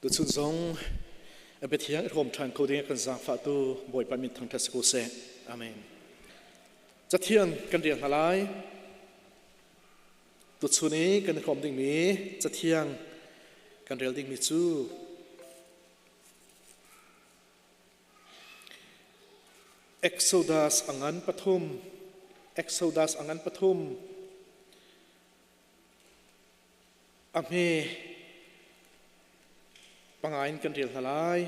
Tuchun zong a biathiang i hrawm ṭhan ko ding kan zaangfahtu Bawipa min thangṭhat si ko seh. Amen. Cathiang kan rel hna lai. Tuchun i kan i hrawm dingmi cathiang kan rel dingmi cu Exodus angan pathum Exodus angan pathum A hme panga in kan rel hna lai.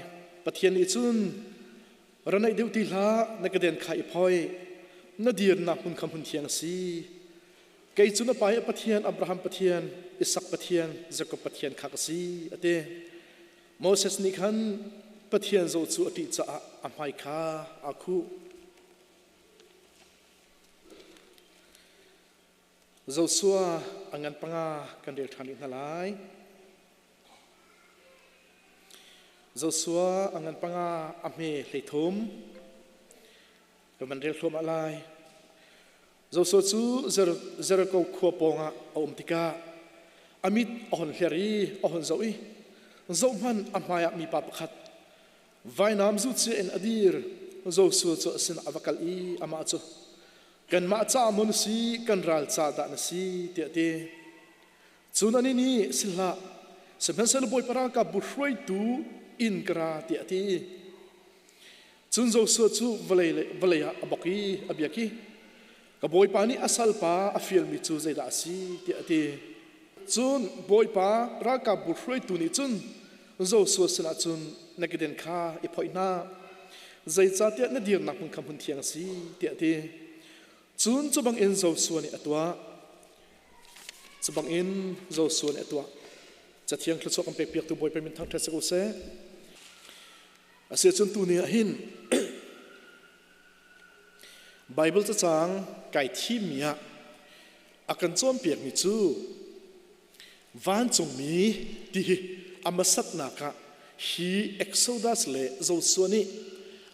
Pathian nih cun ra naih deuh ti hlah, na keden kha i phoi, na dirnak hmun kha hmun thiang a si. Kei cu na pa i a Pathian, Abraham Pathian, Isak Pathian, Jakob Pathian kha ka si, a ti. Moses nih khan Pathian zoh cu a ṭih caah a hmai kha aa khuh. Joshua a ngan panga kan rel ṭhan rih hna lai. Joshua a ngan panga a hme 13 kan van rel thluahmah lai. Joshua cu Jericho khua pawngah a um tikah a mit a hon hler i a hon zoh i zohhmanh a hmaiah mipa pakhat vainam zu cia in a dir. Joshua cu a sinah a va kal i amah cu Kanmah ca maw na si, kan ral ca dah na si, tiah a ti. Cun anih nih, Si hlah, sihmanhsehlaw Bawipa ralkapbu hruaitu in ka ra, tiah a ti. Cun Joshua cu vawlei le vawlei ah a bok i a biak i, Ka bawipa nih a salpa a fialmi cu zeidah a si, tiah a ti. Cun Bawipa ralkapbu hruaitu nih cun Joshua sinah cun na keden kha i phoih hna, zeicahtiah na dirnak hmun kha hmun thiang a si, tiah a ti. Cun cu bangin Joshua nih a tuah. Cu bangin Joshua nih a tuah. Cathiang thluachuah kan pekpiaktu Bawipa min thangṭhat si ko seh. Asiahcun tuni ah hin Bible cacang kai thimmi ah a kan cawnpiakmi cu Vancungmi ti hi a hmasatnak ah hi Exodus le Joshua nih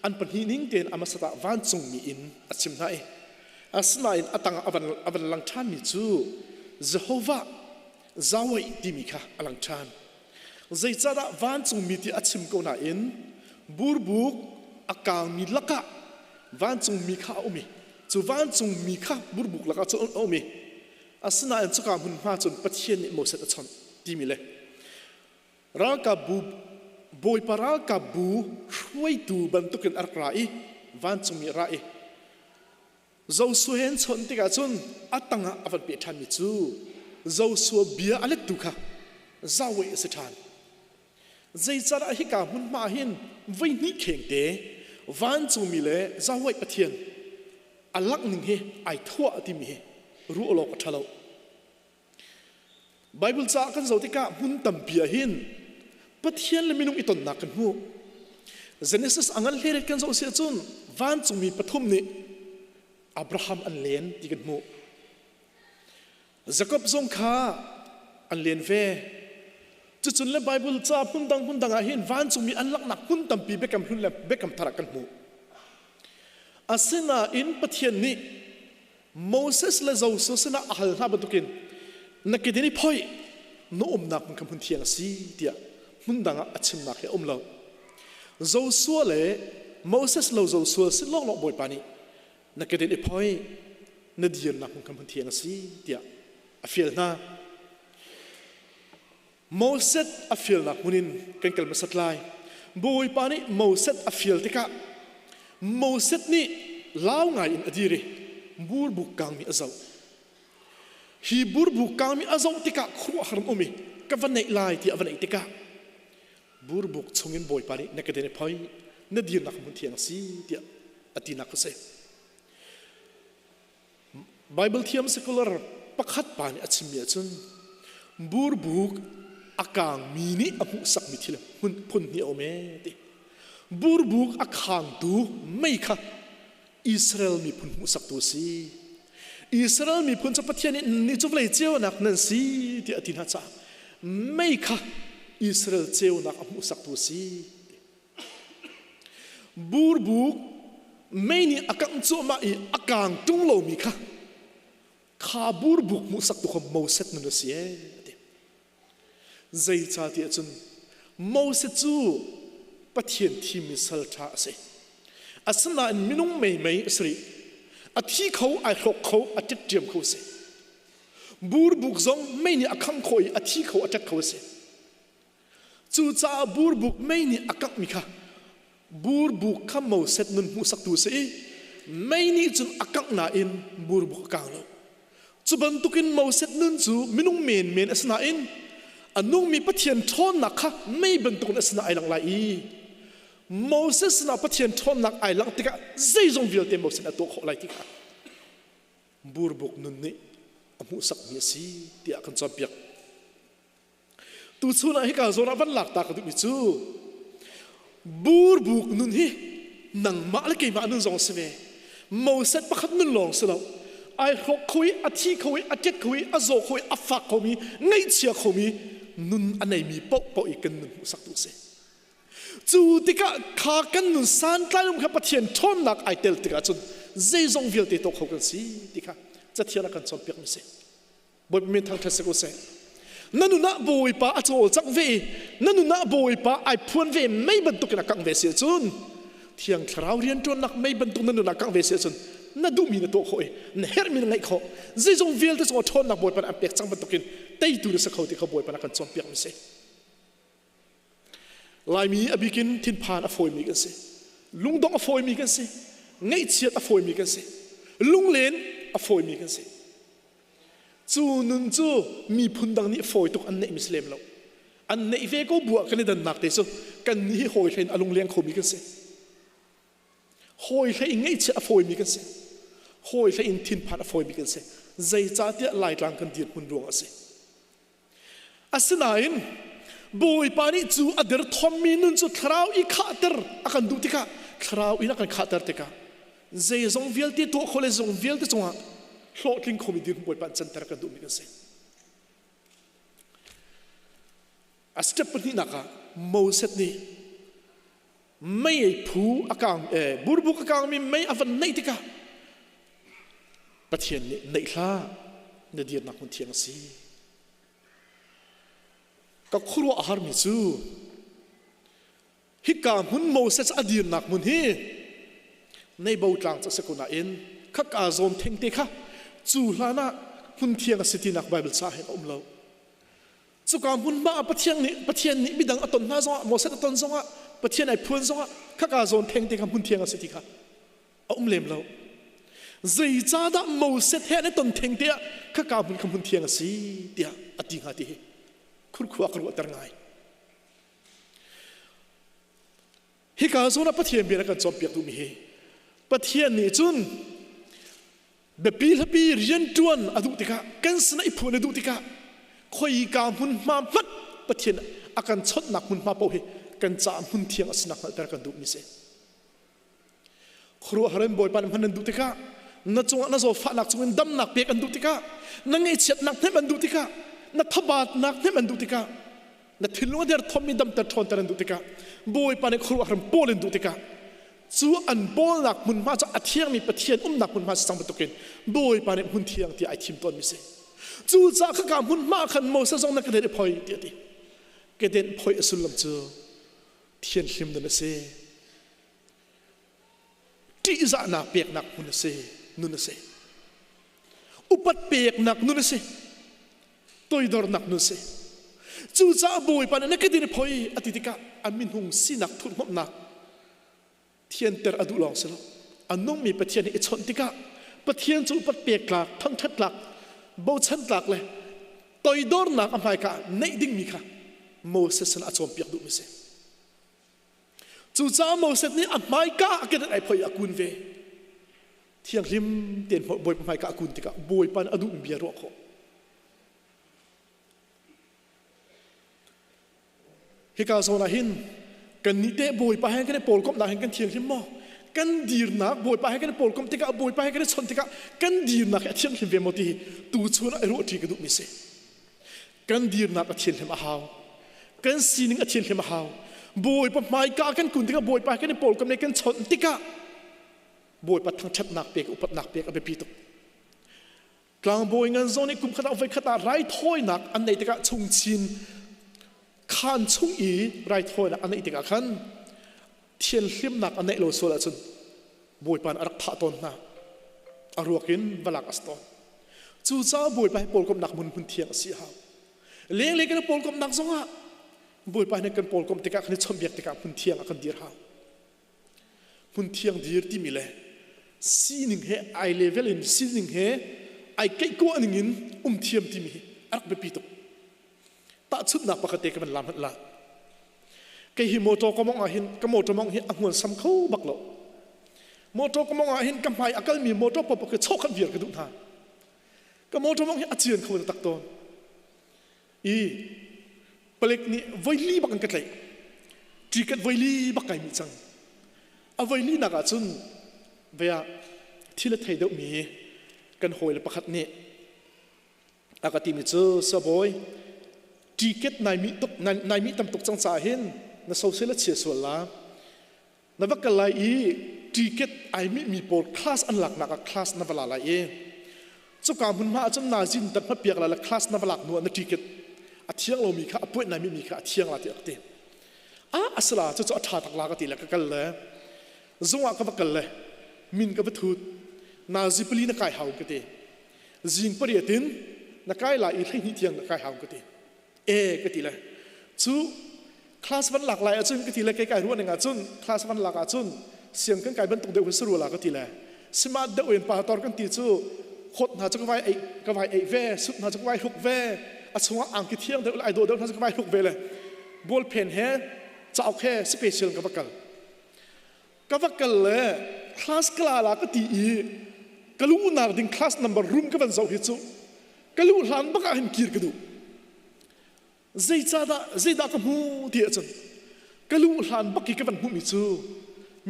an pahnih ning tein a hmasat ah vancungmi in a chim hna i asinain a tangah a van lang ṭhanmi cu Jehovah Yahweh timi kha a lang ṭhan. Zeicahdah vancungmi ti a chim ko nain burbuk a kaangmi lakah vancungmi kha a um i cu vancungmi kha burbuk lakah cun a um i Asinain cuka hmunhma cun Pathian nih Moses a chawnh timi le ralkapbu Bawipa ralkapbu hruaitu bantukin a rak ra i vancungmi a ra i Joshua he an chawnh tikah cun a tangah a van peh ṭhanmi cu Joshua bia a lettu kha Yahweh a si ṭhan. Zeicahdah hika hmunhma hin voihnih khengte vancungmi le Yahweh Pathian a langh ning hi ai thuah timi hi ruah awk a ṭha lo. Bible caah kan zoh tikah hmun tampi ah hin Pathian le minung i tonnak kan hmuh. Genesis a ngan hleret kan zoh si ahcun vancungmi pathum nih Abraham an len ti kan hmuh. Jakob zong kha an len ve. Cucun le Bible ca hmundang hmundang ah hin vancungmi an langhnak hmun tampi biakam hlun le biakam thar ah kan hmuh. Asinain Pathian nih Moses le Joshua sinah a hal hna bantukin na kedin i phoih na umnak hmun kha hmun thiang a si tiah hmun dang ah a chimnak hi a um lo. Joshua le Moses lo Joshua sin lawnglawng Bawipa nih na kedin i phoih na dirnak hmun kha hmun thiang a si tiah a fial hna. Moses a fialnak hmun in kan kal hmasat lai. Bawipa nih Moses a fial tikah Moses nih lau ngai in a dir i burbuk kangmi a zoh. Hi burbuk kangmi a zoh tikah khuaruahhar an um i ka va neih lai tiah a va neih tikah burbuk chungin Bawipa nih na ka den i phoi na dirnak hmun thiang a si tiah a tinak a si. Bible thiam secular pakhat pa nih a chimmi ahcun burbuk a kaangmi nih a hmuhsakmi thil phun hnih a um ee ti. Burbuk a khaangtu mei kha Israel miphun hmuhsaktu a si. Israel miphun cu Pathian nih ni cu vawlei ceunak nan si tiah a ti hna caah mei kha Israel ceunak a hmuhsaktu a si. Burbuk mei nih a kangh cuahmah i a kaang ṭung lomi kha kha burbuk hmuhsaktu kha Moses nun a si ee a ti. Zeicahtiah cun Moses cu Pathian thimmi sal ṭha a si. Asinain minung meimei a si rih. A thi kho, ai hrawk kho, a ṭetṭiam kho a si. Burbuk zong mei nih a khangh khawh i a thi kho, a ṭet kho a si. Cucaah burbuk mei nih a kanghmi kha burbuk kha Moses nun hmuhsaktu a si i mei nih cun a kangh nain burbuk a kang lo. Cu bantukin Moses nun cu minung menmen a si nain a nungmi Pathian ṭhawnnak kha mei bantukin a sinah ai lang lai i Moses sinah Pathian ṭhawnnak ai langh tikah zeizong vialte Moses a tuah khawh lai ti kha burbuk nun nih a hmuhsakmi a si tiah kan cawnpiak. Tuchun ah hika zawn ah van lak ta ka duhmi cu burbuk nun hi nangmah le keimah nun zong a si ve. Moses pakhat nun lawng si lo. Ai hrawk kho i a thi kho i a ṭet kho i a zaw kho i a fak khomi ngaihchia khomi nun a neimi paohpaoh i kan nun hmuhsaktu a si. Cu tikah kha kan nun santlai um kha Pathian ṭhawnnak ai tel tikah cun zeizong vialte tuah kho kan si ti kha Cathiang a kan cawnpiakmi a si. Bawipa min thangṭhat si ko seh. Na nun ah Bawipa a cawlcangh ve i na nun ah Bawipa ai phuan ve mei bantukin a kangh ve si ahcun Thiang Thlarau rianṭuannak mei bantuk na nun ah kangh ve si ahcun na duhmi na tuah khawh i na herhmi na ngeih khawh. Zeizong vialte cungah ṭhawnnak Bawipa nih an pek cang bantukin teitu na si kho ti kha Bawipa nih a kan cawnpiakmi si. Laimi a bikin thinphan a fawimi kan si. Lungdongh a fawimi kan si. Ngaihchiat a fawimi kan si. Lunglen a fawimi kan si. Cu nun cu miphun dang nih fawi tuk an neihmi si lem lo. An neih ve ko buah kan i dannak te cu kan nih hi hawi hlein a lungleng khomi kan si. Hawi hlei in ngaihchiat a fawimi kan si. Hawi hlei in thinphan a fawimi kan si. Zeicahtiah Laitlang kan dirhmun ruang a si. Asinain Bawipa nih cu a derthawmmi nun cu thlarau i khahter a kan duh tikah thlarau in a kan khahter tikah zeizong vialte tuah kho le zong vialte cungah hlawhtling khomi dirhmun Bawipa an canter kan duhmi kan si. A step pahnihnak ah Moses nih mei phu a kang burbuk a kangmi mei a van neih tikah Pathian nih neih hlah na dirnak hmun thiang a si. Ka khuaruah a harmi cu hika hmun Moses a dirnak hmun hi neibo tlang cu a si ko nain khaka zawn thengte kha cu hlan ah hmun thiang a si tinak Bible ca hin a um lo. Cuka hmunhma ah Pathian nih Pathian nih midang a ton hna zongah Moses a ton zongah Pathian ai phuan zongah khaka zawn thengte kha hmun thiang a si ti kha a um lem lo. Zeicahdah Moses he an i ton theng te ah khaka hmun kha hmun thiang a si tiah a ti hnga ti hi khurkhua ka ruahter ngai. Hika zawn ah Pathian bia na kan cawnpiak duhmi hi Pathian nih cun biapi hlapi rianṭuan a duh tikah kan sinah i phuan a duh tikah khoika hmunhma hmanh Pathian a kan chawnhnak hmunhma paoh hi kan caah hmun thiang a sinak hngalhter kan duhmi si. Khuaruahhar in Bawipa nih hman an duh tikah na cungah na zawtfahnak cungin damnak pek an duh tikah na ngaihchiatnak hnemh an duh tikah na thabatnak hnemh an duh tikah na thinlung a derthawmmi damter ṭhawnter an duh tikah Bawipa nih khuaruahhar in pawl an duh tikah cu an pawlnak hmunhma cu a thiangmi Pathian umnak hmunhma si cang bantukin Bawipa nih hmun thiang tiah ai thim tawnmi si. Cucaah khaka hmunhma khan Moses zong na ka den i phoi tiah a ti. Ka den phoi a sullam cu thianhlim nun a si. Ṭihzahnak peknak hmun a si, nun a si. Upat peknak nun a si. Toidornak nun a si. Cucaah Bawipa nih na ka din i phoi a ti tikah a minung sinak thurhnomhnak thianter a duh lawng si lo. A nungmi Pathian hi i chawnh tikah Pathian cu upat pek tlak, thangṭhat tlak, bochan tlak le toidornak a hmaika ah neih dingmi kha Moses sin a cawnpiak duhmi si. Cucaah Moses nih a hmaika ah kedan ai phoi a kun ve. Thianghlim tein Bawipa hmaika a kun tikah Bawipa nih a duhmi bia ruah khawh. Hika zawn ah hin kannih teh Bawipa he kan i pawlkomhnak hin kan thianghlim maw? Kan dirnak Bawipa he kan i pawlkomh tikah Bawipa he kan i chawnh tikah kan dirnak hi a thianghlim ve maw ti hi tuchun ah i ruahṭi ka duhmi si. Kan dirnak a thianhlim a hau. Kan sining a thianhlim a hau. Bawipa hmaika kan kun tikah Bawipa he kan i pawlkomh le kan chawnh tikah Bawipa thangṭhatnak pek upatnak pek a biapi tuk. Tlangbawi ngan zong nih kum khat ah voi khat ah raithawinak an neih tikah chungchin. Khaan chung i raithawinak a neih tikah khan thianhlimnak a neih lo sual ahcun Bawipa nih a rak thah tawn hna. A ruak in va lak a si tawn. Cucaah Bawipa hi pawlkomhnak hmun hmun thiang a si a hau. Lenglei kan i pawlkomhnak zongah Bawipa nih kan pawlkomh tikah kan i chawnhbiak tikah hmun thiang ah kan dir hau. Hmun thiang dir timi le sining he ai level in sining he ai keihkuah ning in um thiam timi hi a rak biapi tuk. Tahchunhnak pakhat te ka van lam hmanh la. Kei hi motor ka mong ah hin ka motor mong hi a hmual sam kho bak lo. Motor ka mong ah hin ka hmai a kalmi motor paoh khi chawkhat viar ka duh hna. Ka motor mong hi a cian kho tak tawn. I palek nih voili bak an ka tlaih. Ticket voili bak kai mi cang. A voili nak ah cun vea thil a thei deuhmi kan hawi le pakhat nih a ka timi cu sabawi ticket nai mi tuk nai mi tam tuk cang caah hin na sosel a chia sual la na va kal lai i ticket ai mi mi pawl class an laknak ah class na va la lai i cuka hmunhma ah cun nazin tat hmapiak la le class na va lak hnu ah na ticket a thiang lomi kha a puait nai mi mi kha a thiang la ti a ka ti a asala cu cu a tha tak la ka ti le ka kal le zung ah ka va kal le min ka va thut nazi pali na kai hau ka ti zing pariat in na kai lai i 12 tiang na kai hau ka ti e ka ti le cu class van lak lai ahcun ka ti le kei kai ruah ning ahcun class van lak ahcun siang kan kai bantuk deuh si rua la ka ti le sima deuh in pastor kan ti cu khot hna cu ka vai ei ka vai ei ve sut hna cu ka vai hruk ve a chungah angki thiang deuh le ai dawh deuh hna cu ka vai hruk ve le ball pen he cauk he special ka va kal Ka va kal le class kala la ka ti i ka luhnak ding class number room ka van zoh hi cu ka luh hlan bak ah hin kir ka duh. Zeicahdah zeidah ka hmu ti ahcun ka luh hlan bak i ka van hmuhmi cu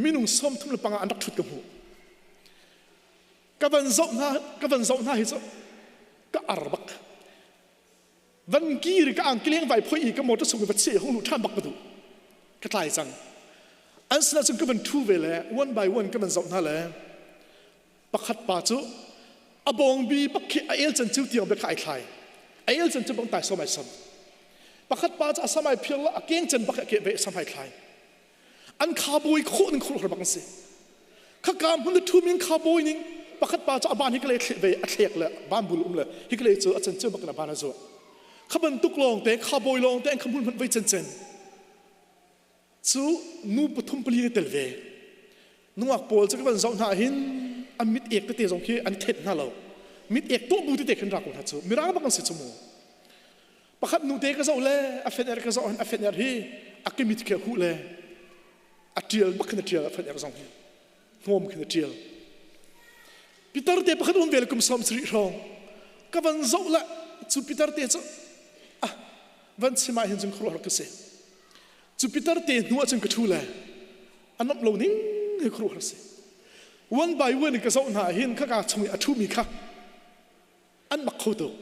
minung 35 an rak ṭhut ka hmuh. Ka van zoh hna ka van zoh hna hi cu ka ar bak. Van kir ka angkileng vai phoi i ka motor chung i va che hong lu ṭhan bak ka duh. Ka tlai cang. An sinah cun ka van ṭhu ve le one by one ka van zoh hna le pakhat pa cu a bawngbi bak khi a el can cu tiang bek kha ai thlai. A el can cu bang tai som ai sam. Pakhat pa cu a sam ai phiar la a keng can bak a ke ve sam ai thlai. An kha bawi khawh ning khur bak an si. Khaka hmun na ṭhumi in kha bawi ning pakhat pa cu a ban hi ka le thleh ve a thlek le ban bul um le hi ka le cu a can cu bak in a ban a zuah. Kha bantuk lawng te kha bawi lawng te an kha hmun hmanh vei cen cen cu nu pathum pali ne tel ve. Nungak pawl cu ka van zoh hna hin an mit ek tete zong khi an thet hna lo. Mit ek tuah bu tete khin ra ko hna cu mirang bak an si cu mu. Pakhat nu te ka zoh le a fen er ka zoh hin a fen er hi a kimit khi a huh le a ṭial bak khin a ṭial a fen er zong hi hnawm khin a ṭial Peter te pakhat um ve kum 70 hrawng ka van zoh le cu Peter te cu ah van chim ah hin cun khuaruahhar ka si cu Peter te hnu ah cun ka ṭhu le a nomh lo ning hi khuaruahhar si one by one ka zoh hna hin khaka chung i a ṭhumi kha an mak kho tuk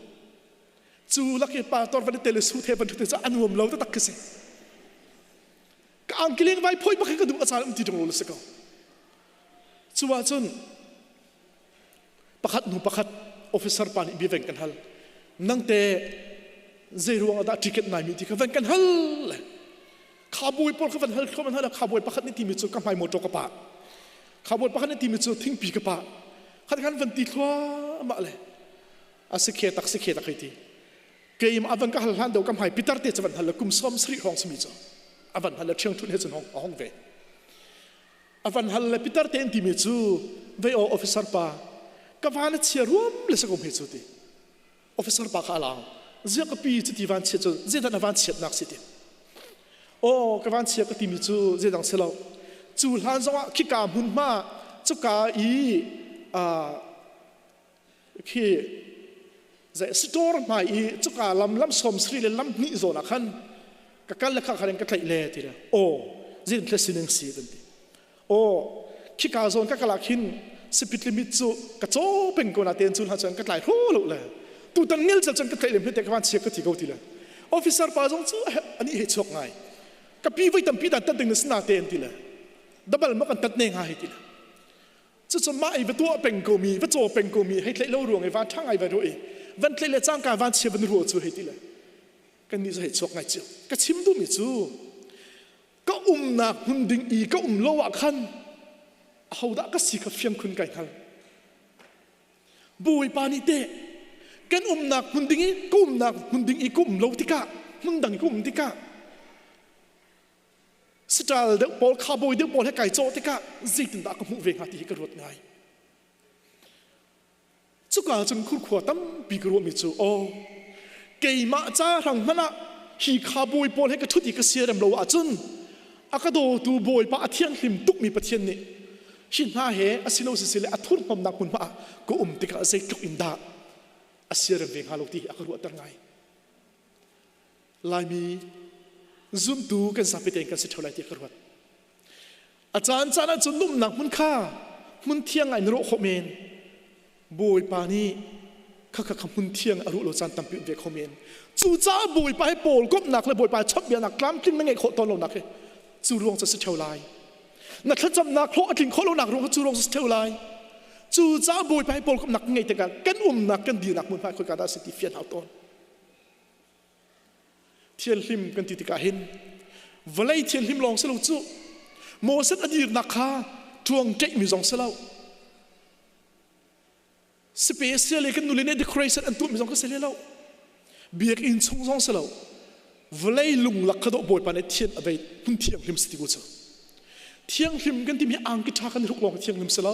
cu lak i pastor van i tel i su the van ṭhut cu a nuam lo taktak khi si ka angkiling vai phoi bak hi ka duh a caan um ti ṭung lo si ko cu ahcun pakhat hnu pakhat officer pa nih bia veng kan hal nang te zei ruang ah dah ticket nai mi ti kha van kan hal le khabawi pawl kha van hal kho van hal khabawi pakhat nih timi cu ka hmai motor ka pah khabawi pakhat nih timi cu thingpi ka pah khat khan van ti thluahmah le a si khe tak si khe tak hei ti keim a van ka hal hlan do ka hmai pitar te cu van hal le kum 70 hrawng simi cu a van hal le ṭhiang ṭhun he cun hong a hong ve a van hal le pitar te an timi cu vei aw officer pa ka van a chia ruam le sakom he cu ti officer pa kha a lang zia ka pi cu ti van chiat cu zeidah na van chiatnak si ti aw ka van chia ka timi cu zeidang si lo cu hlan zongah khika hmunhma cuka i khi store hmai i cuka lam lam 70 le lam hnih zawn ah khan ka kal le kha khan ka tlaih le ti le aw zin thle sining si kan ti Aw, khika zawn ka kal ah khin speed limit cu ka caw peng ko na ten cu hna cun ka tlai hro lo le tutan ngel cel cun ka tlaih lem te ka van chia ka thi ko ti le officer pa zong cu ani he chuak ngai ka pi voi tampi dan tat ding na sina te an ti le dabal ma kan tat ne nga hei ti le cucu mah i va tuah peng ko mi va caw peng ko mi hei tlaih lo ruang i van ṭha ngai va ru i van tlaih le cangka van chia van ruah cu hei ti le. Kan nih hei chuak ngai cio. Ka chim duhmi cu ka umnak hmun ding i ka um lo ah khan ahodah ka si kha fiang khun kai hngal. Bawipa nih teh kan umnak hmun ding i ka umnak hmun ding i ka um lo tikah hmun dang i ka um tikah siṭal deuh pawl khabawi deuh pawl he kai cawh tikah zeitindah ka hmuh ve hnga ti hi ka ruat ngai. Cuka cun khurkhua tampi ka ruahmi cu aw keimah ca hrang hmanh ah hi khabawi pawl he ka ṭhut i ka siarem lo ahcun a ka dawtu Bawipa a thianghlim tukmi Pathian nih hi hna he a si lo sisile a thurhnomnak hmunhma ah ka um tikah zeitluk in dah a siarem ve hnga lo ti hi a ka ruahter ngai. Laimi zumtu kan zapi tein kan si ṭheo lai ti ka ruat. A caan caan ahcun numnak hmun kha hmun thiang ah in rawh khawh men. Bawipa nih khakha kha hmun thiang a ruah lo caan tampi um ve kho men. Cucaah Bawipa he pawl komhnak le Bawipa chawnhbiaknak tlamtling na ngeih khawh tawn lonak hi cu ruang cu si ṭheo lai. Na thlacamnak hlawh a tling khawh lonak ruang cu ruang cu si ṭheo lai. Cucaah Bawipa he pawl komhnak kan ngeih tikah kan umnak kan dirnak hmunhma khoika dah a si ti fian hau tawn. Thianhlim kan ti tikah hin vawlei thianhlim lawng si lo cu Moses a dirnak kha ṭuang ṭeihmi zong si lo special kan nule nih decoration an tuahmi zong ka si lo biakinn chung zong si lo vawlei lunglak kha dawh bawipa nih thian a vei hmun thianghlim si ti ku cu thianghlim kan timi angki ṭha kan i hruk lawng thianghlim si lo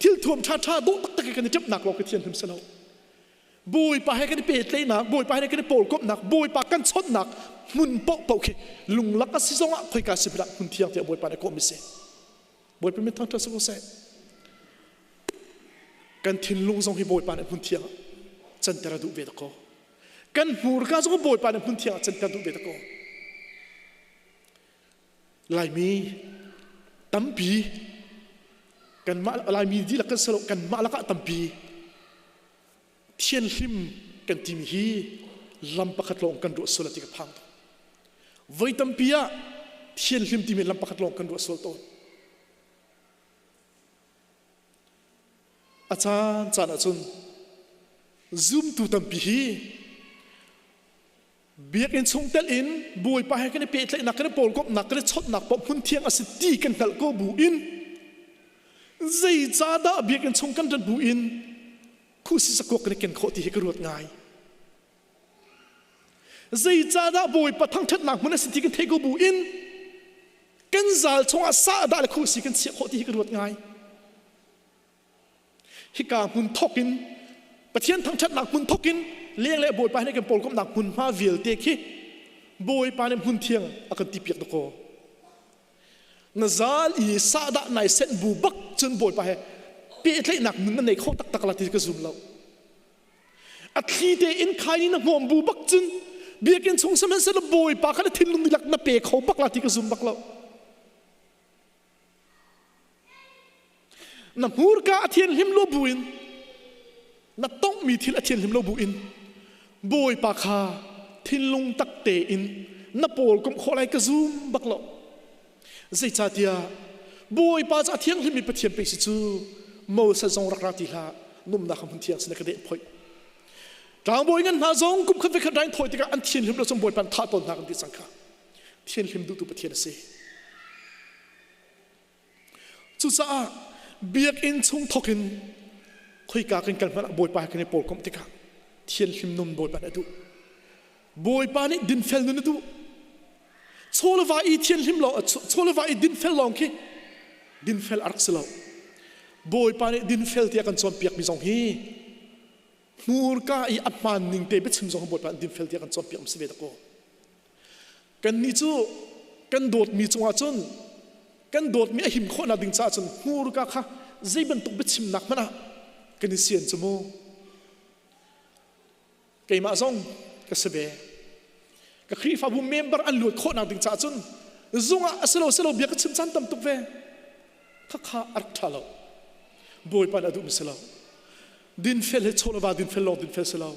thil thuam ṭha ṭha dawh taktak kan i ṭemhnak lawng khi thianghlim si lo Bawipa he kan i pehtlaihnak, Bawipa he kan i pawlkomhnak, Bawipa kan chawnhnak hmun paohpaoh khi lunglak a si zongah khoika si hmanh ah hmun thiang tiah Bawipa nih kawhmi si. Bawipa min thangṭhat si ko seh. Kan thinlung zong hi Bawipa nih hmun thiang ah canter a duh ve dakaw. Kan hmurka zong Bawipa nih hmun thiang ah canter duh ve dakaw. Laimi tampi kanmah Laimi dihlak kan si lo kanmah lakah tampi thianhlim kan timi hi lam pakhat lawng kan ruah sual ti ka phang tawn. Voi tampi ah thianhlim timi lam pakhat lawng kan ruah sual tawn. A caan caan ahcun zumtu tampi hi biakinn chung tel in Bawipa he kan i pehtlaihnak kan i pawlkomhnak kan i chawnhnak paoh hmun thiang a si ti kan hngalh ko bu in zeicahdah biakinn chung kan rat bu in khuhsi sakuak kan i ken khawh ti hi ka ruat ngai. Zeicahdah Bawipa thangṭhatnak hmun a si ti kan theih ko bu in kan zal chungah sahdah le khuhsi kan chiah khawh ti hi ka ruat ngai. Hika hmun thawk in Pathian thangṭhatnak hmun thawk in leng le Bawipa nih kan pawlkomhnak hmunhma vialte khi Bawipa nih hmun thiang a kan tipiak dakaw. Na zal i sahdah nai senh bu bak cun Bawipa he pehtlaihnak nun na nei kho taktak la ti ka zum lo. A thli tein khai na hmawm bu bak cun biakinn chung sihmanhsehlaw Bawipa kha na thinlung dihlak na pe kho bak la ti ka zum bak lo. Na hmurka a thianhlim lo buin na tonghmi thil a thianhlim lo buin Bawipa kha thinlung tak tein na pawl komh khawh lai ka zum bak lo. Zeicahtiah Bawipa cu a thianghlimmi Pathian pei si cu Moses zong rak ra ti hlah numnak kha hmun thiang sin ka deh phoih. Tlangbawi ngan hna zong kum khat ve khat rain thawi tikah an thianhlim lo cun Bawipa an thah tawn hna kan ti cang kha. Thianhlim duhtu Pathian a si. Cucaah biakinn chung thawk in khoika kan kal hmanh ah Bawipa he kan i pawlkomh tikah thianhlim nun Bawipa nih a duh. Bawipa nih dinfel nun a duh. Chawleva i thianhlim lawng chawleva i dinfel lawng khi dinfel a rak si lo. Bawipa nih dinfel tiah kan cawnpiakmi zong hi hmurka i a hmaan ning te biachim zong Bawipa nih dinfel tiah kan cawnpiak si ve dakaw. Kannih cu kan dawtmi cungah cun kan dawtmi a him khawhnak ding caah cun hmurka kha zei bantuk biachimnak hmanh ah kan i sian cu mu. Keimah zong ka si ve. Ka Khrihfabu member an luat khawhnak ding caah cun zung ah a si lo si lo bia ka chim caan tam tuk ve. Khakha a rak ṭha lo. Bawipa nih a duhmi si lo. Dinfel hi chawleva dinfel lawng dinfel si lo.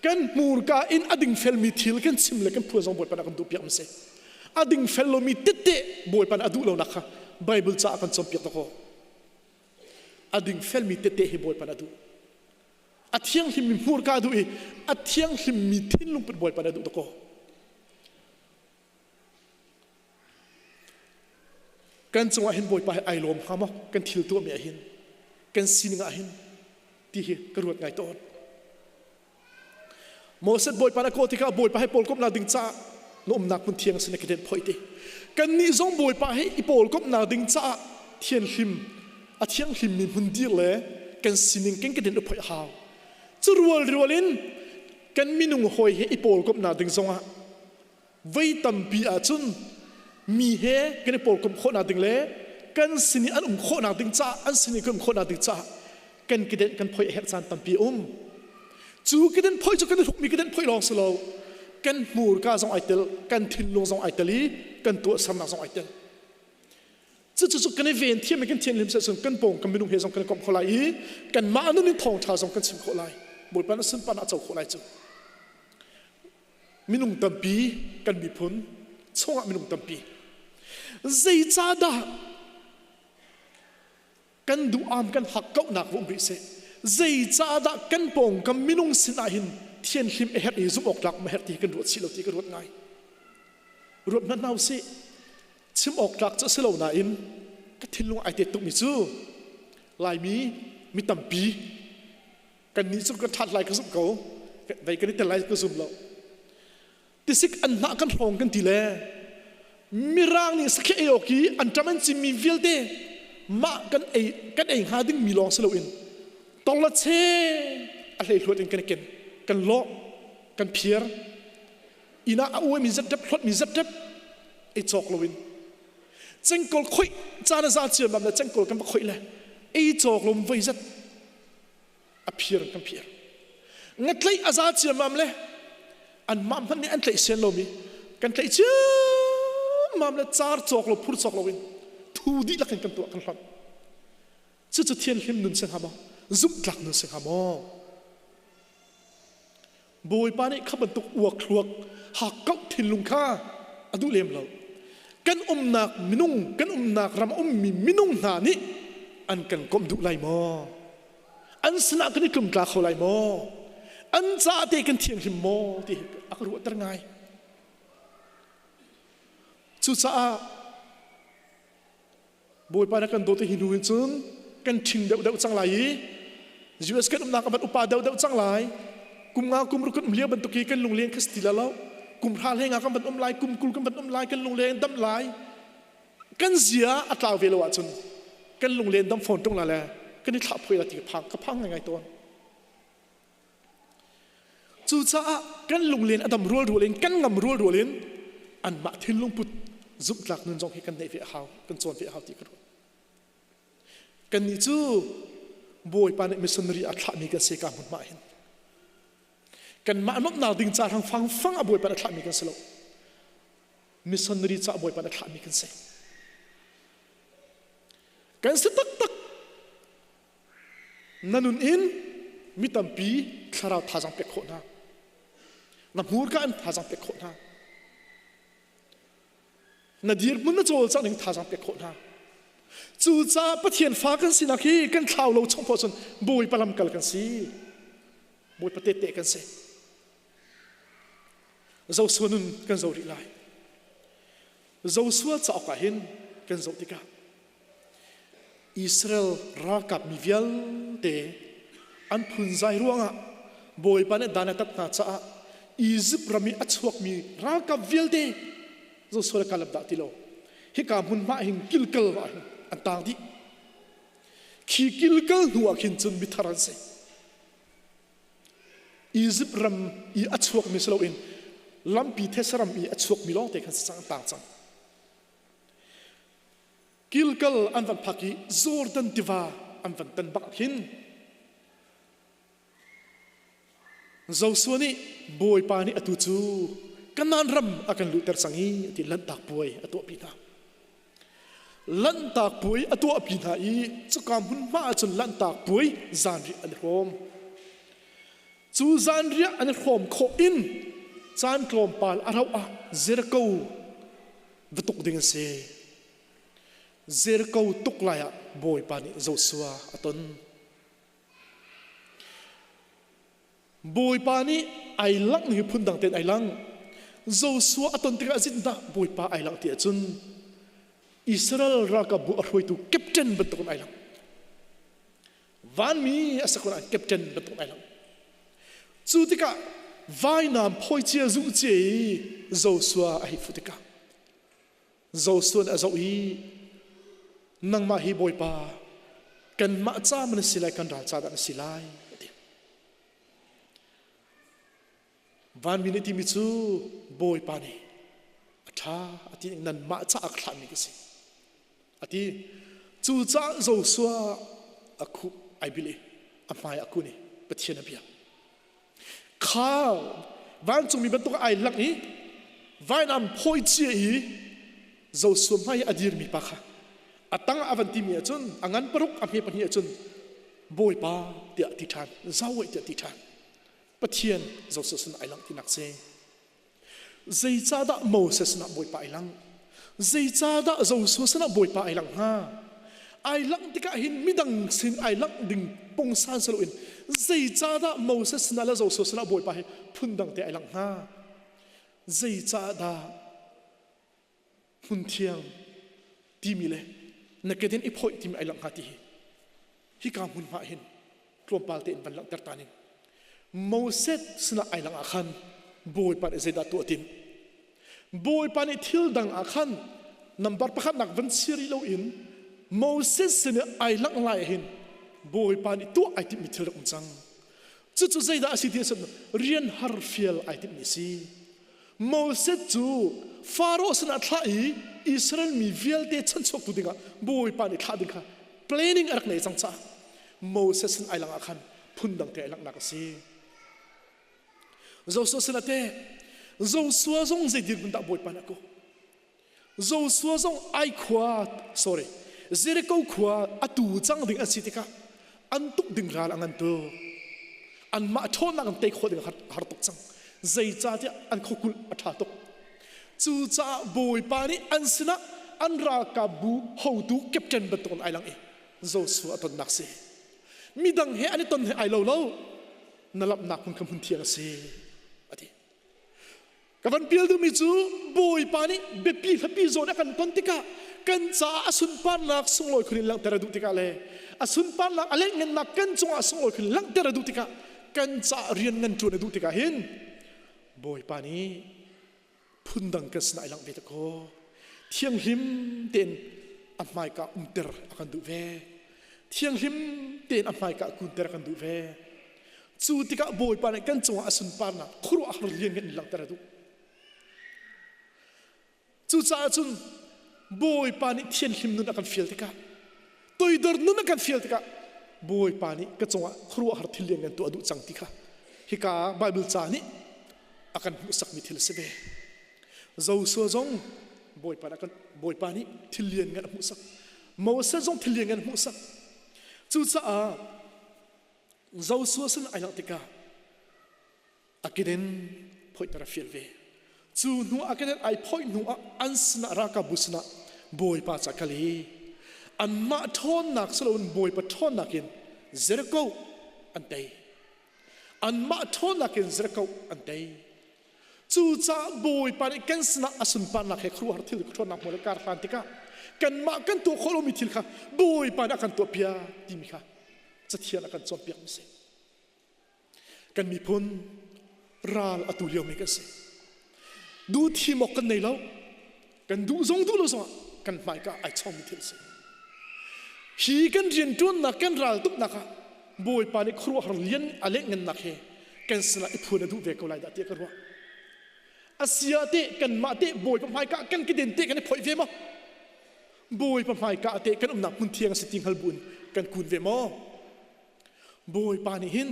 Kan hmurka in a dingfelmi thil kan chim le kan phuan zong Bawipa nih a kan duhpiak mi si. A dingfel lomi tette Bawipa nih a duh lonak kha Bible caah kan cawnpiak dakaw. A dingfelmi tette hi Bawipa nih a duh. A thianghlimmi hmurka a duh i a thianghlimmi thinlung put Bawipa nih a duh dakaw. Kan cungah hin Bawipa hi ai lawm hnga maw? Kan thil tuahmi ah hin, kan sining ah hin ti hi ka ruat ngai tawn. Moses Bawipa na kawh tikah Bawipa he pawlkomhnak ding caah na umnak hmun thiang sin na kedenh phoih ti. Kannih zong Bawipa he i pawlkomhnak ding caah thianhlim a thianghlimmi hmun dir le kan sining kan kedenh u phoih a hau. Cu rual rual in kan minung hawi he i pawlkomhnak ding zongah voi tampi ahcun mi he kan i pawlkomh khawhnak ding le kan sin i an um khawhnak ding caah an sin i kan um khawhnak ding caah kan kedenh kan phoih a herh caan tampi a um. Cu kedenh phoih cu kan i hrukmi kedenh phoih lawng si lo kan hmurka zong ai tel kan thinlung zong ai tel i kan tuahsernak zong ai tel. Cucu cu kan i ven thiam i kan thianhlim seh cun kan pawng kan minung he zong kan i komh kho lai i kanmah nun in thawngṭha zong kan chim khawh lai. Bawipa na sunparnak a co khawh lai cu. Minung tampi kan miphun chungah minung tampi zeicahdah kan duh-am kan hakkauhnak va um rih seh zeicahdah kan pawngkam minung sinah hin thianhlim a herh i zumh awk tlak um a herh ti kan ruat si lo ti ka ruat ngai. Ruat hmanh hna usih. Chim awk tlak cu a si lo nain ka thinlung ai tet tukmi cu Laimi mi tampi kannih cu kan ṭhat lai ka zumh ko vei kan i tel lai ka zum lo tisik an hnah kan hrawng kan ti le mirang nih sakhi ei awk i an ṭam an cimmi vialte mah kan ei kan ei hnga ding mi lawng si loin tongla che a hleihluat in kan i ken kan lawh kan phiar inn ah a uaimi zetrep hlawtmi zetrep ei cawk loin cengkawl khoih caan a za ciammam le cengkawl kan va khoih le ei cawk lo voi zat a phir kan phir ngatlaih a za ciammam le anmah hmanh nih an tlaih sian lomi kan tlaih ciammam le car cawk lo phur cawk loin thu dihlak in kan tuah kan hlonh cucu thianhlim nun si hnga maw zumhtlak nun si hnga maw Bawipa nih kha bantuk uak thluak hakkauh thinlung kha a duh lem lo. Kan umnak minung, kan umnak ram a ummi minung hna nih an kan komh duh lai maw? An sinah kan i tlumtla kho lai maw? An caah te kan thianghlim maw? Ti a ka ruahter ngai. Cucaah Bawipa na kan dawt hi hnu in cun kan ṭhing deuhdeuh cang lai i US kan umnak a van upa deuhdeuh cang lai. Kum nga kum ruk kan um lio bantuk hi kan lungleng kha si ti lo. Kum hra hlei nga kan van um lai, kum 20 kan van um lai, kan lungleng dam lai. Kan zia a tlau ve lo ahcun kan lunglen dam fawn ṭung la le kan i thlah phuai la ti ka phang ka phang ngai tawn. Cucaah kan lunglen a dam rualrual in kan ngam rualrual in anmah thinlung put zumhtlak nun zong hi kan neih ve a hau, kan cawn ve a hau ti ka ruat. Kannih cu Bawipa nih missionary a thlahmi kan si ka hmunhma hin. Kanmah nuamhnak ding ca hrang fangfang a Bawipa nih a thlahmi kan si lo. Missionary ca Bawipa nih a thlahmi kan si. Kan si taktak. Na nun in mi tampi thlarau thazaang pek khawh hna. Na hmurka in thazaang pek khawh hna. Na dirhmun na cawlcangh ning thazaang pek khawh hna. Cucaah Pathian fa kan sinak hi kan thlau lo chung poah cun Bawipa lamkal kan si. Bawipa tehte kan si. Joshua nun kan zoh rih lai. Joshua cauk ah hin kan zoh tikah Israel ralkap mi vialte an phunzai ruangah Bawipa nih dan a tat hna caah Izipt ram i a chuakmi ralkap vialte Joshua le Caleb dah ti lo hika hmunhma hin Gilgal ah hin an tang dih. Khi Gilgal hnu ah khin cun mithar an si. Izipt ram i a chuakmi si loin lampi these ram i a chuakmi lawngte khan si cang an tang cang. Gilgal an van phak i Jordan tiva an van tan bak hin Joshua nih Bawipa nih atu cu Kanaan ram a kan luhter cang i ti lanhtak puai a tuahpi hna. Lanhtak puai a tuahpi hna i cuka hmunhma ahcun lanhtak puai zanriah an i hrawm. Cu zanriah an i hrawm khawh in caan tlawmpal a rauh ah Jericho va tuk ding a si. Jericho tuk lai ah Bawipa nih Joshua a ton. Bawipa nih ai langh hi phundang tein ai lang. Joshua a ton tikah zindah Bawipa ai langh ti ahcun. Israel ralkapbu a hruaitu captain bantukin ai lang. Vanmi a si ko nain captain bantukin ai lang. Cu tikah vainam phawi cia zuh cia i Joshua a hei fuh tikah Joshua nih a zoh i nangmah hi Bawipa kanmah ca man na si lai kan ral ca dah na si lai a ti. Vanmi nih timi cu Bawipa nih a ṭha a ti nanmah caah ka thlahmi ka si a ti. Cucaah Joshua a khuh ai bil i a hmai a kun i Pathian a biak. Kha vancungmi bantuk ai langh i vainam phawi cia i Joshua hmai i a dirmi pa kha a tang a van timi ahcun a ngan paruk a hme pahnih ahcun Bawipa tiah a ti ṭhan, Yahweh tiah a ti ṭhan. Pathian Joseph sin ai langh tinak si. Zeicahdah Moses sinah Bawipa ai langh? Zeicahdah Joshua sinah Bawipa ai langh hnga? Ai langh tikah hin midang sin ai langh ding pungsan si loin zeicahdah Moses sinah le Joshua sinah Bawipa hi phundang te ai langh hnga? Zeicahdah hmunthiang timi le na keden i phoih timi ai langh hnga ti hi hika hmunhma hin tlawmpal tein van langhter ta ning. Moses sinah ai langh ah khan Bawipa nih zeidah tuah tim? Bawipa nih thil dang ah khan nambar pakhat nak van si rih loin Moses sin i ai langh lai hin Bawipa nih tuah ai timhmi thil rak um cang. Cucu zeidah a si ti ahcun rian har fial ai timhmi a si. Moses cu Faro sinah thlah i Israel mi vialte chanchuaktu dingah Bawipa nih thlah ding kha planning a rak nei cang caah Moses sin ai langah khan phundang te ai langhnak a si. Joshua sinah teh Joshua zong zei dirhmun dah Bawipa nih a kawh? Joshua zong ai khua sorry Jericho khua atu cang ding an si tikah an tuk ding ral a ngan tuk. Anmah ṭhawnnak an tei khawh ding a har tuk cang. Zeicahtiah an khuakulh a ṭha tuk. Cucaah Bawipa nih an sinah an ralkapbu hotu captain bantukin ai lang i Joshua a tonnak si. Midang he an i ton he ai lo lo. Na lamhnak hmun kha hmun thiang a si a ti. Ka van pial duhmi cu Bawipa nih biapi hlapi zawn a kan ton tikah kan caah a sunparnak sunglawi khun in langhter a duh tikah le a sunparnak a lengngannak kan cungah sunglawi khun in langhter a duh tikah kan caah rian ngan ṭuan a duh tikah hin Bawipa nih phundang kan sinah i langh ve ta kaw thianghlim tein a hmaika umter a kan duh ve thianghlim tein a hmaika kunter a kan duh ve Cu tikah Bawipa nih kan cungah a sunparnak khuaruahhar lianngan in langhter a duh. Cucaah cun Bawipa nih thianhlim nun a kan fial tikah, toidor nun a kan fial tikah, Bawipa nih ka cungah khuaruahhar thil lianngan tuah a duh cang ti kha hika Bible ca nih a kan hmuhsakmi thil a si ve. Joshua zong Bawipa nih, Bawipa nih thil lianngan a hmuhsak. Moses zong thil lianngan a hmuhsak. Cucaah Joshua sin ai langh tikah a keden phoihter a fial ve. Cu hnu a keden ai phoih hnu ah an sinah ralkapbu sinah Bawipa ca kal i anmah ṭhawnnak si loin Bawipa ṭhawnnak in Jericho an tei. Anmah ṭhawnnak in Jericho an tei. Cucaah Bawipa nih kan sinah a sunparnak he khuaruahhar thil ṭhawnnak hmuh le kar hlan tikah kanmah kan tuah khawh lomi thil kha Bawipa nih a kan tuahpiak timi kha Cathiang a kan cawnpiakmi si. Kan miphun ral a tu liomi kan si. Duh thim awk kan nei lo. Kan duh zong duh lo zongah kan hmaika ai chawngmi thil si. Hi kan rianṭuannak kan ral tuknak ah Bawipa nih khuaruahhar lian a leh ngannak he kan sinah i phuan a duh ve ko lai dah tiah ka ruah. Asia teh kanmah teh Bawipa hmaika kan keden teh kan i phoih ve maw? Bawipa hmaika teh kan umnak hmun thiang a si ti hngal buin kan kun ve maw? Bawipa nih hin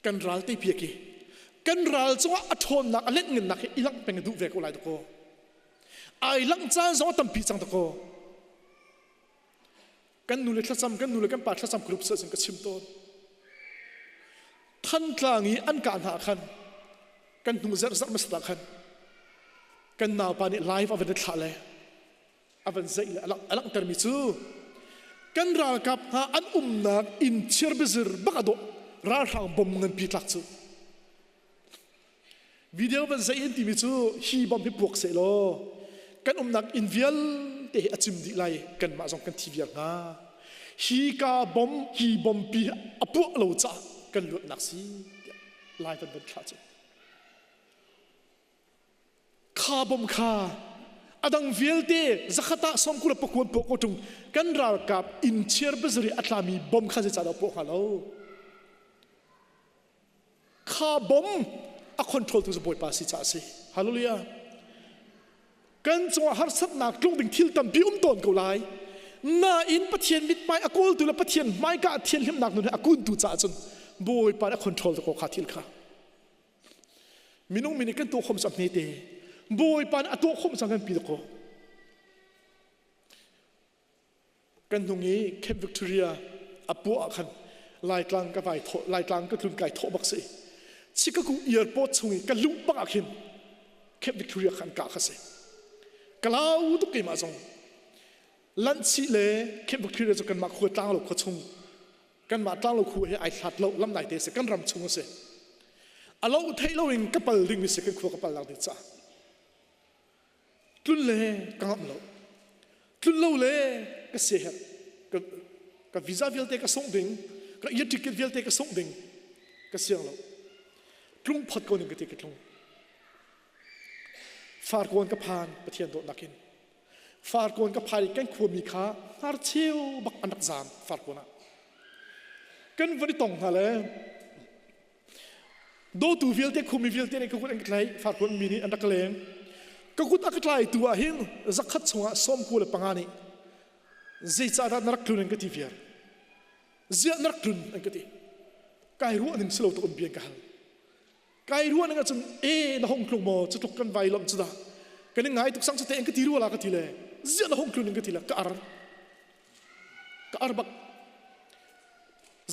kan ral te piak i kan ral cungah a ṭhawnnak a lengngannak hi i langh peng a duh ve ko lai dakaw. Ai langh caan zong a tampi cang dakaw. Kan nu le thlacam, kan nu le kan pa thlacam group sa ka chim tawn. Thantlang i an kah hna khan kan hnu zerh zarh hmasa khan kan naupa nih live a van i thlah le a van zeih le a langhtermi cu kan ralkap hna an umnak inn chirbizir bak a dawh ralhrang bom nganpi tlak cu video van zeih in timi cu hi bom hi puak seh law kan umnak inn vialte. vialte hi a cim dih lai kanmah zong kan thi viar hnga. Hi ka bom hi bom pi a puah lo caah kan luatnak si tiah lai van van thlah cu. Kha bom kha a dang vialte zakhat ah sawmkul le pakuan puah ko ṭung kan ralkap inn chiar bazari a tlami bom kha zeicahdah puah hnga lo? Kha bom a control tu cu Bawipa si caah a si. Hallelujah. Kan cungah harsatnak tlung ding thil tampi um tawn ko lai. Nain Pathian mithmai a kawltu le Pathian hmaika a thianhlimnak nun he a kuntu caah cun Bawipa nih a control ko kha thil kha. Minung mi nih kan tuah khom cang hmete. Bawipa nih a tuah khom cang kan pi ko. Kan hnung i Camp Victoria a puah ah khan Laitlang ka vai thawh Laitlang ka tlun kai thawh bak si. Chicago airport chung i ka luh bak ah khin Camp Victoria khan ka kha si. Ka lau tuk keimah zong. Lanhchih le Camp Victoria cu kanmah khua tlang lo khua chung kanmah tlang lo khu he ai hlat lo lam nai te si kan ram chung a si. A lo theih lo in ka pal ding mi si kan khua ka pal nak ding caah. Tlun le ka ngamh lo. Tlun lo le ka siaherh. Ka, ka visa vialte ka sungh ding, ka ear ticket vialte ka sungh ding, ka siang lo. Tlung phot ko ning ka ti ka tlung. Farkawn ka phan Pathian dawtnak in. Farkawn ka phai kan khuami kha hnarcheu bak an rak zaam farkawn ah. Kan van i tong hna le Dawtu vialte khumi vialte nih ka kut an ka tlaih farkawn mi nih an rak ka leng. Ka kut a ka tlaitu ah hin zakhat chungah 95 nih zeicahdah na rak tlun an ka ti viar. Ziah na rak tlun an ka ti. Kai ruah ning si lo tuk an bia an ka hal. Kai ruah ning ahcun e na hong tlung maw cu tluk kan vai lawmh cu dah. Kan in ngai tuk sang cu te an ka ti rua la ka ti le ziah na hong tlun an ka ti le ka ar. Ka ar bak.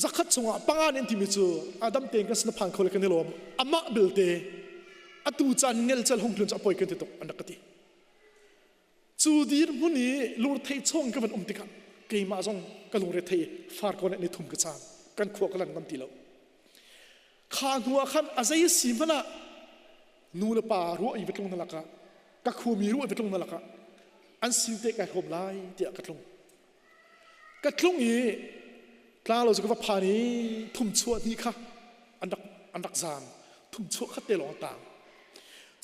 Zakhat chungah panga nih an timi cu Adam tein kan sin a phan kho le kan i lawm. Amah belte atu caan ngelcel hung tlun cu a poi kan ti tuk an rak ka ti. Cu dirhmun i lungre chung ka van um tikah keimah zong ka lungre thei far ko ni thum ka caan kan khua ka lan ngam ti lo. Kha hnu ah khan a zei si hmanh ah nu le pa ruah i va tlung na lakah ka khumi ruah i va tlung na lakah an sin te kai hrawm lai tiah ka tlung. Ka tlung i tla lo cu ka va phan i thumchuah hnih kha an rak an rak zaam. Thumchuah khat te lawng a tang.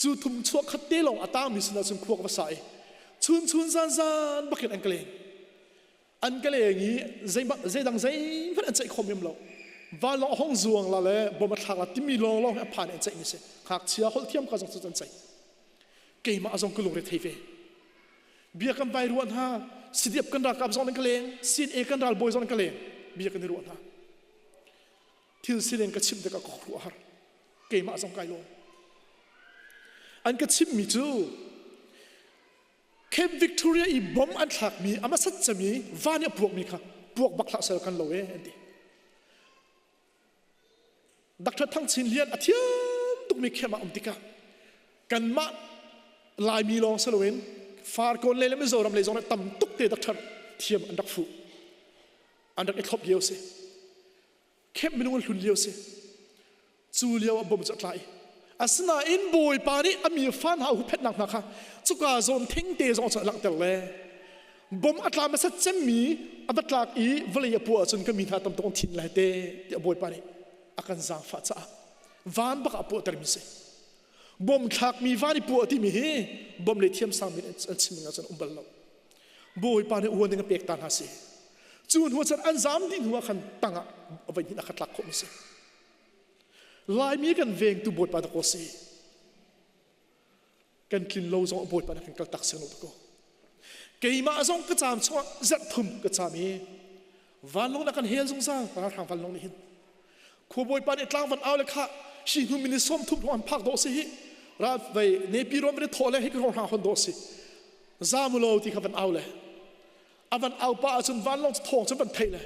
Cu thumchuah khat te lawng a tangmi sinah cun khua ka va sa i chun chun zan zan bakin an ka leng. An ka leng i zeidang zeihmanh an ceih khom lem lo. Vanlawng a hong zuang la le bom a thlak la timi lawnglawng hi a phan i an ceihmi si. Ngakchia holh thiam ka zong cu an ceih. Keimah zong ka lungre thei ve. Bia kan vai ruah hna, CDF kan ralkap zong an ka leng, CNA kan ralbawi zong an ka leng. Bia kan i ruah hna. Thil sining ka chimh tikah ka khuaruah har. Keimah zong kai lawm. An ka chimhmi cu Camp Victoria i bom an thlakmi a hmasat cemi van i a puakmi kha puak bak hlah sel kan lo e an ti. Dr. Thang Chin Lian a thiam tukmi khem ah um tikah kanmah Laimi lawng si loin Farkawn lei le Mizoram lei zong nih tam tuk te Dr. thiam an rak fuh. An rak i thlop lio si. Khem minung an hlun lio si. Cu lio a bom cu a tla i asinain Bawipa nih a mi fa hna huhphenhnak hna kha cuka zawn thengte zong cu a langhter le bom a tla hmasat cemmi a va tlak i vawlei a puah ahcun ka mi hna tam tuk an thin lai te tiah Bawipa nih a kan zaangfah caah van bak ah puahtermi si. Bom thlakmi van i puah timi hi bom le thiamsang mi an chim ning ahcun um bal lo. Bawipa nih uan ding a pek ta hna si. Cu hnu cun an zam dih hnu ah khan tangah voi hnih a kha tlak khawh mi si. Laimi kan vengtu Bawipa dakaw si. Kan tlin lo zong Bawipa na kan kal tak siang lo dakaw. Keimah zong ka caam chungah zarh thum ka caam i vanlawng na kan hel zungzal ralhrang vanlawng nih hin. Khua Bawipa nih tlang van au le kha hi hnu minute sawm thum hrawng an phak dawh si hi ral vei nepi rom van i thawh le hi ka hrawng hon dawh si. Zamu lo ti kha van au le a van au pa ahcun vanlawng cu thawng cu van theih le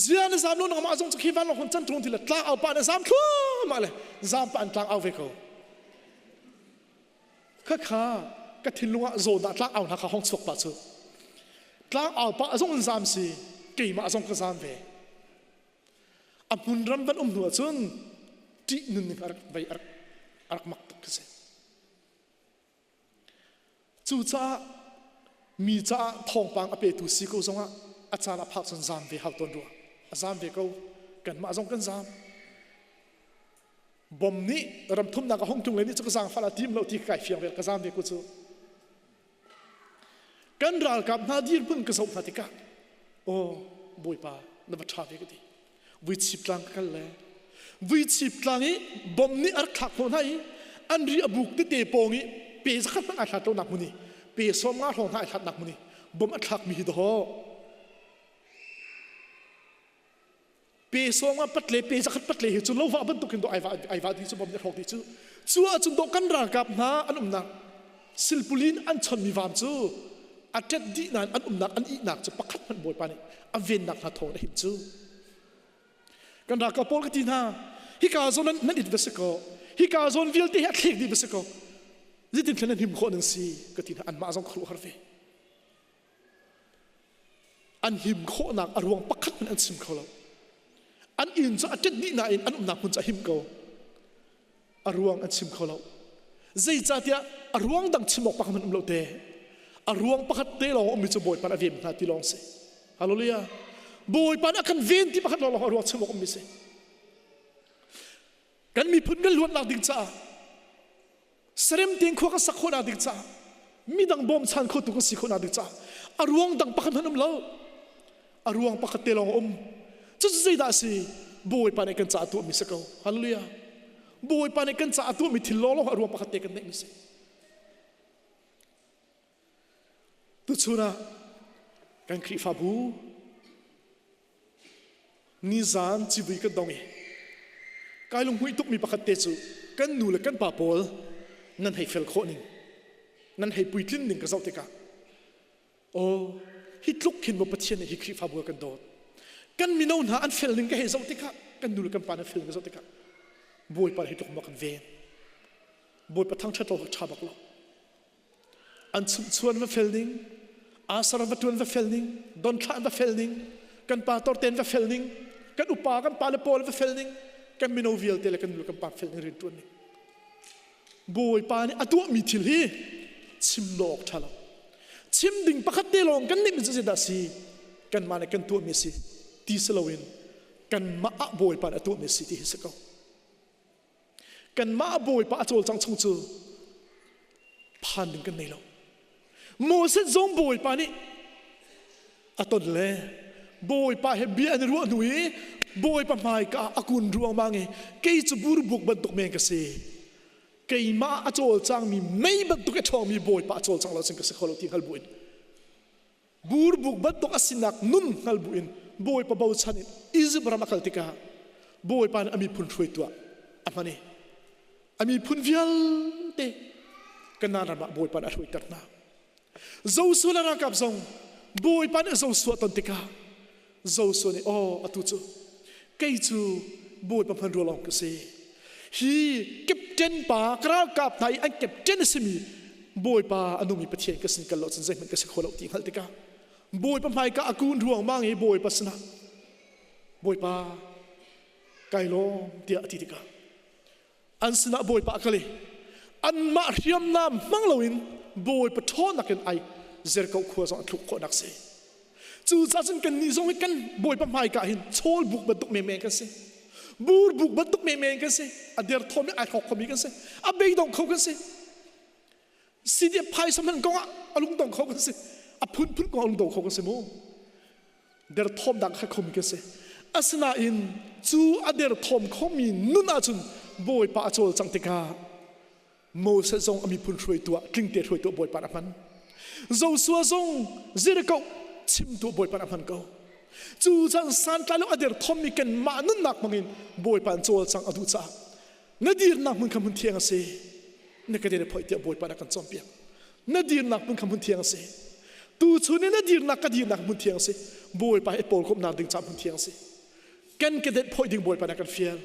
zia na zam lo nangmah zong cu khi vanlawng hun can ṭung ti le tlang au pa na zam thluahmah le zam pa an tlang au ve ko khakha ka thinlung ah zawn ah tlang au hna kha hong chuak pa cu tlang au pa zong in zam si keimah zong ka zam ve a hmun ram van um hnu ahcun ṭih nun ning a rak vei a rak mak tuk khi si Cucaah Mi caah thawngpang a petu si ko zongah a caan a phak cun zaam ve hau tawn rua. A zaam ve ko. Kanmah zong kan zaam. Bom nih ramthumnak a hung tlung le nih cu ka zaangfah la tim lo ti kai fiang ve ka zaam ve ko cu. Kan ralkap hna dirhmun ka zoh hna tikah aw Bawipa na va ṭha ve ka ti. Vuichip tlang ka kal le vuichip tlang i bom nih a rak thlak hnawh hna i an ri a buk tete pawng i pe zakhat hmanh ai hlat lonak hmun i pe 50 hrawng hna ai hlatnak hmun i bom a thlakmi hi dawh pe 50 patle pe zakhat patle hi cu lova bantukin dawh ai va ai va dih cu bom nih a hrawk dih cu cu ahcun dawh kan ralkap hna an umnak silpulin an chonmi vam cu a ṭet dih nain an umnak an ihnak cu pakhat hmanh Bawipa nih a vennak hna thawng a him cu. Kan ralkap pawl ka ti hna, hika zawn nan, nan it va si ko, hika zawn vialte hi a thlek dih va si ko, zeitin thlen nan him khawh nan si ka ti hna, anmah zong khuaruahhar ve. An him khawhnak a ruang pakhat hmanh an chim kho lo. An inn cu a ṭet dih nain an umnak hmun cu a him ko. A ruang an chim kho lo. Zeicahtiah a ruang dang chim awk pakhat hmanh um lo te. A ruang pakhat te lawng ummi cu Bawipa a ven hna ti lawng si. Hallelujah. Bawipa nih a kan ven ti pakhat lawng a ruang chim awk ummi si. Kan miphun kan luatnak ding caah sarem tein khua kan sak khawhnak ding caah midang bawmchan khotu kan si khawhnak ding caah a ruang dang pakhat hmanh um lo. A ruang pakhat te lawng a um. Cucu zeidah a si? Bawipa nih kan caah tuahmi si ko. Hallelujah. Bawipa nih kan caah tuahmi thil lawnglawng a ruang pakhat te kan neihmi si. Tuchun ah kan Khrihfabu nizan civui kan dong i kai lunghmuih tukmi pakhat te cu kan nu le kan pa pawl nan hei fel khawh ning nan hei puitlin ning ka zoh tikah Aw, hi tluk khin maw Pathian nih hi Khrihfabu a kan dawt. Kan mino hna an fel ning ka hei zoh tikah, kan nu le kan pa an fel ning ka zoh tikah, Bawipa hi tluk maw kan ven. Bawipa thangṭhat awk ṭha bak lo. An chumhchuan va fel ning, asar va ṭuan va fel ning, donthlah va fel ning, kan pa torten va fel ning, kan upa kan pa le pawl va fel ning, kan mino vialte le kan nu le kan pa fel ning rian ṭuan ning. Bawipa nih a tuahmi thil hi chim lo awk ṭha lo. Chim ding pakhat te lawng kan nih cu zeidah si? Kanmah nih kan tuahmi a si ti si loin kanmah ah Bawipa nih a tuahmi a si ti hi si ko. Kanmah ah Bawipa a cawlcangh chung cu phan ding kan nei lo. Moses zong Bawipa nih a ton le Bawipa he bia an i ruah hnu i Bawipa hmaika ah a kun ruangmang i kei cu burbuk bantuk men ka si keimah a cawlcangmi mei bantuk a ṭhawngmi Bawipa a cawlcang lo cun ka si kho lo ti hngal buin burbuk bantuk a sinak nun hngal buin Bawipa bochan in Izipt ram a kal tikah Bawipa nih a miphun hruaitu ah a hman i a miphun vialte Kanaan ram ah Bawipa nih a hruaiter hna. Joshua le ralkap zong Bawipa nih Joshua ton tikah Joshua nih aw atu cu kei cu Bawipa hmanrua lawng ka si. Hi captain pa ka ralkap hna i an captain a simi Bawipa a nungmi Pathian ka sin kal lo cun zeihmanh ka si kho lo ti hngalh tikah Bawipa hmaika a kun ruangmang i Bawipa sinah Bawipa kai lawm tiah a ti tikah an sinah Bawipa a kal i anmah hriamnam hmang loin Bawipa ṭhawnnak in ai Jericho khua zong a thluk khawhnak si. Cucaah cun kannih zong hi kan Bawipa hmaika hin chawl buk bantuk menmen kan si. Burbuk bantuk menmen kan si. A derthawm i ai hrawk khomi kan si. A beidong kho kan si. CDF phaisa hman kong ah a lungdong kho kan si. A phunphun kong a lungdong kho kan si mu. Derthawm dang kha khomi kan si. Asinain cu a derthawm khomi nun ahcun Bawipa a cawlcangh tikah Moses zong a miphun hruaitu ah tlingte hruaitu ah Bawipa a hman. Joshua zong Jericho chimtu Bawipa a hman ko. Cu caan santlai lo a derthawmmi kanmah nunnak hmangin Bawipa an cawlcangh a duh caah na dirnak hmun kha hmun thiang a si. Na ka dir phoih tiah Bawipa nih a kan cawnpiak. Na dirnak hmun kha hmun thiang a si. Tuchun i na dirnak ka dirnak hmun thiang a si. Bawipa he pawl komhnak ding caah hmun thiang a si. Kan kedenh phoih ding Bawipa nih a kan fial.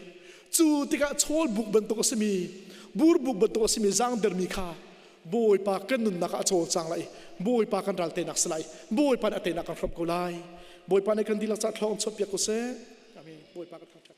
Cu tikah chawl buk bantuk a simi, burbuk bantuk a simi zaangdermi kha Bawipa kan nunnak ah a cawlcang lai. Bawipa kan ral teinak si lai. Bawipa nih a teinak kan hrawmh ko lai. Bawipa nih kan dihlak caah thlawng chuahpiak ko seh. Amen. Bawipa kan thangṭhat.